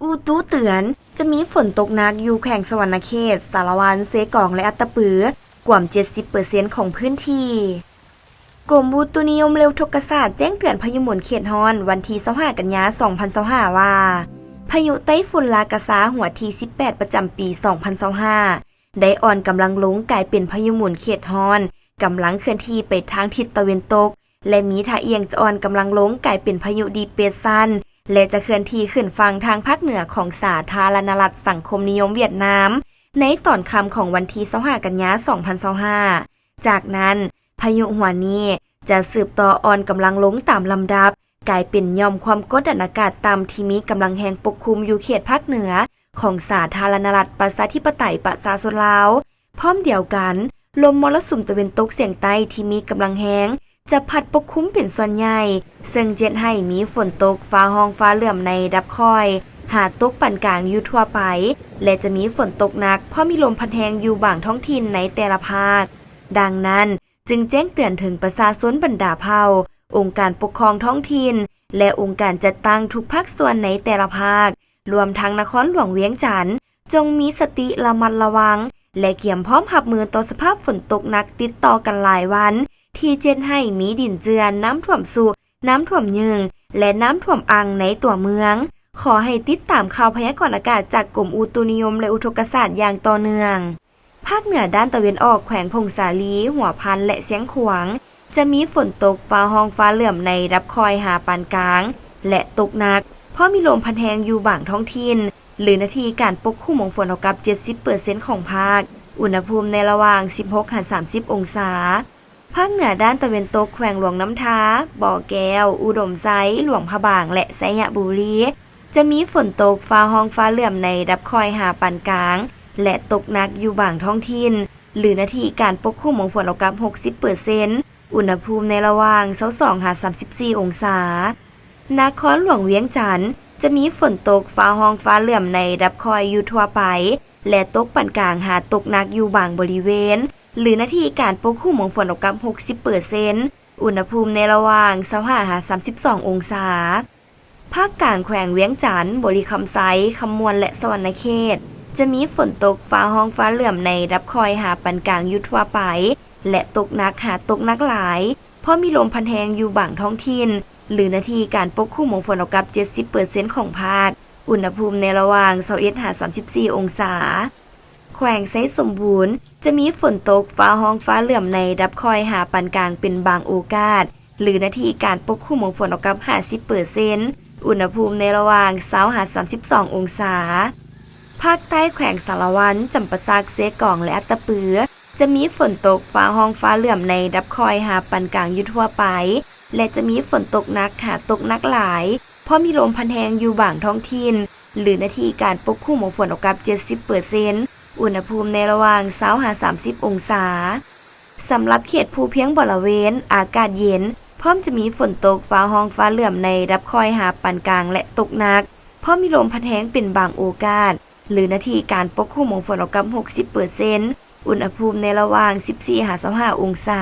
ອຸຕຸເຕືອນ ຈະມີຝົນຕົກໜັກຢູ່ແຂວງສະຫວັນນະເຂດ, ສາລະວັນ, ເຊກອງ ແລະ ອັດຕະປື ກວມເຈັດສິບເປີເຊັນຂອງພື້ນທີ່. ກົມອຸຕຸນິຍົມ ແລະ ອຸທົກກະສາດ ແຈ້ງເຕືອນພາຍຸໝູນເຂດຮ້ອນ ວັນທີຊາວຫ້າ ກັນຍາ ສອງພັນຊາວຫ້າ ວ່າ ພາຍຸໄຕ້ຝຸ່ນລາກາຊາ ຫົວທີສິບແປດ ປະຈຳປີ ສອງພັນຊາວຫ້າ ໄດ້ອ່ອນກຳລັງລົງກາຍເປັນພາຍຸໝູນເຂດຮ້ອນ, ກຳລັງເຄື່ອນທີ່ໄປທາງທິດຕາເວັນຕົກ ແລະ ມີທ່າອ່ຽງຈະອ່ອນກຳລັງລົງກາຍເປັນພາຍຸດີເປຣສຊັນ ແລະ ຈະເຄື່ອນທີ່ຂຶ້ນຝັ່ງທາງພາກເໜືອຂອງສາທາລະນະລັດສັງຄົມນິຍົມຫວຽດນາມ ໃນຕອນຄ່ຳຂອງວັນທີຊາວຫ້າ ກັນຍາ ສອງພັນຊາວຫ້າ. ຈາກນັ້ນ, ພາຍຸຫົວນີ້ຈະສືບຕໍ່ອ່ອນກຳລັງລົງຕາມລຳດັບ, ກາຍເປັນຫຍ່ອມຄວາມກົດດັນອາກາດຕ່ຳທີ່ມີກຳລັງແຮງປົກຄຸມຢູ່ເຂດພາກເໜືອຂອງສາທາລະນະລັດປະຊາທິປະໄຕປະຊາຊົນລາວ. ພ້ອມດຽວກັນ, ລົມມໍລະສຸມຕາເວັນຕົກສຽງໃຕ້ທີ່ມີກຳລັງແຮງຈະພັດປົກຄຸມເປັນສ່ວນໃຫຍ່, ເຊິ່ງຈະເຮັດໃຫ້ມີຝົນຕົກ, ຟ້າຮ້ອງ, ຟ້າເຫຼື້ອມໃນລະດັບຄ່ອຍ ຫາຕົກປານກາງຢູ່ທົ່ວໄປ ແລະ ຈະມີຝົນຕົກໜັກ, ພ້ອມມີລົມພັດແຮງຢູ່ບາງທ້ອງຖິ່ນໃນແຕ່ລະພາກ. ດັ່ງນັ້ນ, ຈຶ່ງແຈ້ງເຕືອນເຖິງປະຊາຊົນບັນດາເຜົ່າ, ອົງການປົກຄອງທ້ອງຖິ່ນ ແລະ ອົງການຈັດຕັ້ງທຸກພາກສ່ວນໃນແຕ່ລະພາກ, ລວມທັງນະຄອນຫຼວງວຽງຈັນ, ຈົ່ງມີສະຕິລະມັດລະວັງ ແລະ ກຽມພ້ອມຮັບມືຕໍ່ສະພາບຝົນຕົກໜັກຕິດຕໍ່ກັນຫຼາຍວັນ, ທີ່ຈະເຮັດໃຫ້ມີດິນເຈື່ອນ, ນ້ຳຖ້ວມຊຸ, ນ້ຳຖ້ວມຍືງ ແລະ ນ້ຳຖ້ວມອັ່ງໃນຕົວເມືອງ. ຂໍໃຫ້ຕິດຕາມຂ່າວພະຍາກອນອາກາດຈາກກົມອຸຕຸນິຍົມ ແລະ ອຸທົກກະສາດຢ່າງຕໍ່ເນື່ອງ. ພາກເໜືອດ້ານຕາເວັນອອກ ແຂວງຜົ້ງສາລີ, ຫົວພັນ ແລະ ຊຽງຂວາງ ຈະມີຝົນຕົກ, ຟ້າຮ້ອງ, ຟ້າເຫຼື້ອມໃນລະດັບຄ່ອຍຫາປານກາງ ແລະ ຕົກໜັກ, ພ້ອມມີລົມພັດແຮງຢູ່ບາງທ້ອງຖິ່ນ, ຫຼື ໜ້າທີ່ການປົກຄຸມຂອງຝົນເທົ່າກັບເຈັດສິບເປີເຊັນຂອງພາກ. ອຸນຫະພູມໃນລະຫວ່າງສິບຫົກຫາສາມສິບອົງສາ. ພາກເໜືອດ້ານຕາເວັນຕົກ ແຂວງຫຼວງນ້ຳທາ, ບໍ່ແກ້ວ, ອຸດົມໄຊ, ຫຼວງພະບາງ ແລະ ໄຊຍະບູລີ ຈະມີຝົນຕົກ, ຟ້າຮ້ອງ, ຟ້າເຫຼື້ອມໃນລະດັບຄ່ອຍຫາປານກາງ ແລະ ຕົກໜັກຢູ່ບາງທ້ອງຖິ່ນ, ຫຼື ໜ້າທີ່ການປົກຄຸມຂອງຝົນເທົ່າກັບຫົກສິບເປີເຊັນ. ອຸນຫະພູມໃນລະຫວ່າງຊາວສອງຫາສາມສິບສີ່ອົງສາ. ນະຄອນຫຼວງວຽງຈັນ ຈະມີຝົນຕົກ, ຟ້າຮ້ອງ, ຟ້າເຫຼື້ອມໃນລະດັບຄ່ອຍຢູ່ທົ່ວໄປ ແລະ ຕົກປານກາງຫາຕົກໜັກຢູ່ບາງບໍລິເວນ ຫຼື ໜ້າທີ່ການປົກຄຸມຂອງຝົນເທົ່າກັບຫົກສິບເປີເຊັນ. ອຸນຫະພູມໃນລະຫວ່າງຊາວຫ້າຫາສາມສິບສອງອົງສາ. ພາກກາງແຂວງວຽງຈັນ, ບໍລິຄຳໄຊ, ຄຳມ່ວນ ແລະ ສະຫວັນນະເຂດ ຈະມີຝົນຕົກ, ຟ້າຮ້ອງ, ຟ້າເຫຼື້ອມໃນລະດັບຄ່ອຍຫາປານກາງຢູ່ທົ່ວໄປ ແລະ ຕົກໜັກຫາຕົກໜັກຫຼາຍ, ພ້ອມມີລົມພັດແຮງຢູ່ບາງທ້ອງຖິ່ນ ຫຼື ໜ້າທີ່ການປົກຄຸມຂອງຝົນເທົ່າກັບເຈັດສິບເປີເຊັນຂອງພາກ. ອຸນຫະພູມໃນລະຫວ່າງຊາວເອັດຫາສາມສິບສີ່ອົງສາ. ແຂວງໄຊສົມບູນ ຈະມີຝົນຕົກ, ຟ້າຮ້ອງ, ຟ້າເຫຼື້ອມໃນລະດັບຄ່ອຍຫາປານກາງເປັນບາງໂອກາດ ຫຼື ໜ້າທີ່ການປົກຄຸມຂອງຝົນເທົ່າກັບຫ້າສິບເປີເຊັນ. ອຸນຫະພູມໃນລະຫວ່າງຊາວຫາສາມສິບສອງອົງສາ. ພາກໃຕ້ແຂວງສາລະວັນ, ຈຳປາສັກ, ເຊກອງ ແລະ ອັດຕະປື ຈະມີຝົນຕົກ, ຟ້າຮ້ອງ, ຟ້າເຫຼື້ອມໃນລະດັບຄ່ອຍຫາປານກາງຢູ່ທົ່ວໄປ ແລະ ຈະມີຝົນຕົກໜັກຫາຕົກໜັກຫຼາຍ, ພ້ອມມີລົມພັດແຮງຢູ່ບາງທ້ອງຖິ່ນ ຫຼື ໜ້າທີ່ການປົກຄຸມຂອງຝົນເທົ່າກັບເຈັດສິບເປີເຊັນ. ອຸນຫະພູມໃນລະຫວ່າງຊາວຫາສາມສິບອົງສາ. ສຳລັບເຂດພູພຽງບໍລະເວນ ອາກາດເຢັນ, ພ້ອມຈະມີຝົນຕົກ, ຟ້າຮ້ອງ, ຟ້າເຫຼື້ອມໃນລະດັບຄ່ອຍຫາປານກາງ ແລະ ຕົກໜັກ, ພ້ອມມີລົມພັດແຮງເປັນບາງໂອກາດ ຫຼື ໜ້າທີ່ການປົກຄຸມຂອງຝົນເທົ່າກັບຫົກສິບເປີເຊັນ. ອຸນຫະພູມໃນລະຫວ່າງສິບສີ່ຫາຊາວຫ້າອົງສາ.